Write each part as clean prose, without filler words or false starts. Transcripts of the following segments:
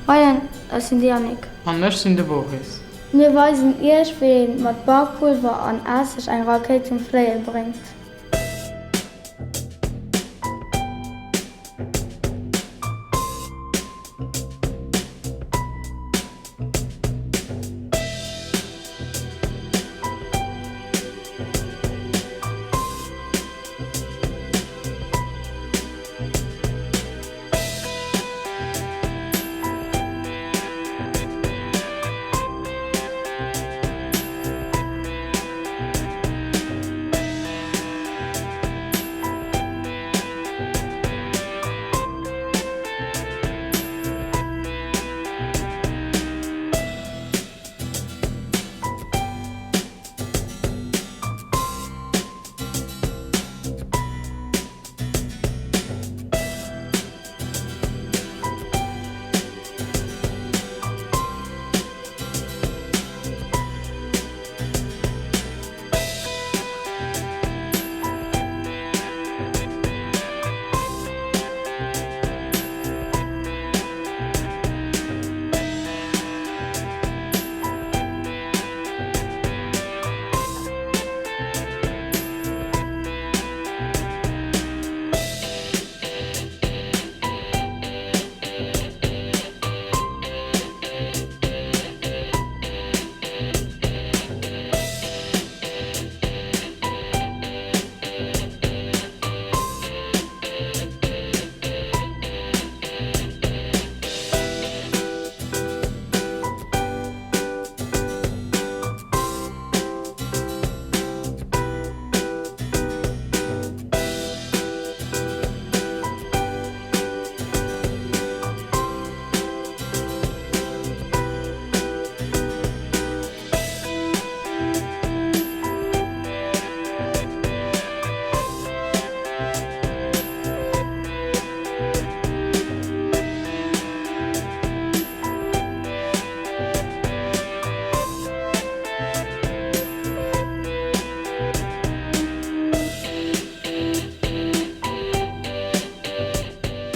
Moien, ech sinn de Yannick. An ech sinn de Boris. Mir weisen iech wéi een mat Bakpulver an Esseg eng Rakéit zum Fléie bréngt.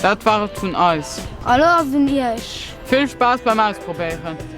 Dat war et vun eis. A lo ass et un iech. Vill Spaass beim Ausprobéieren!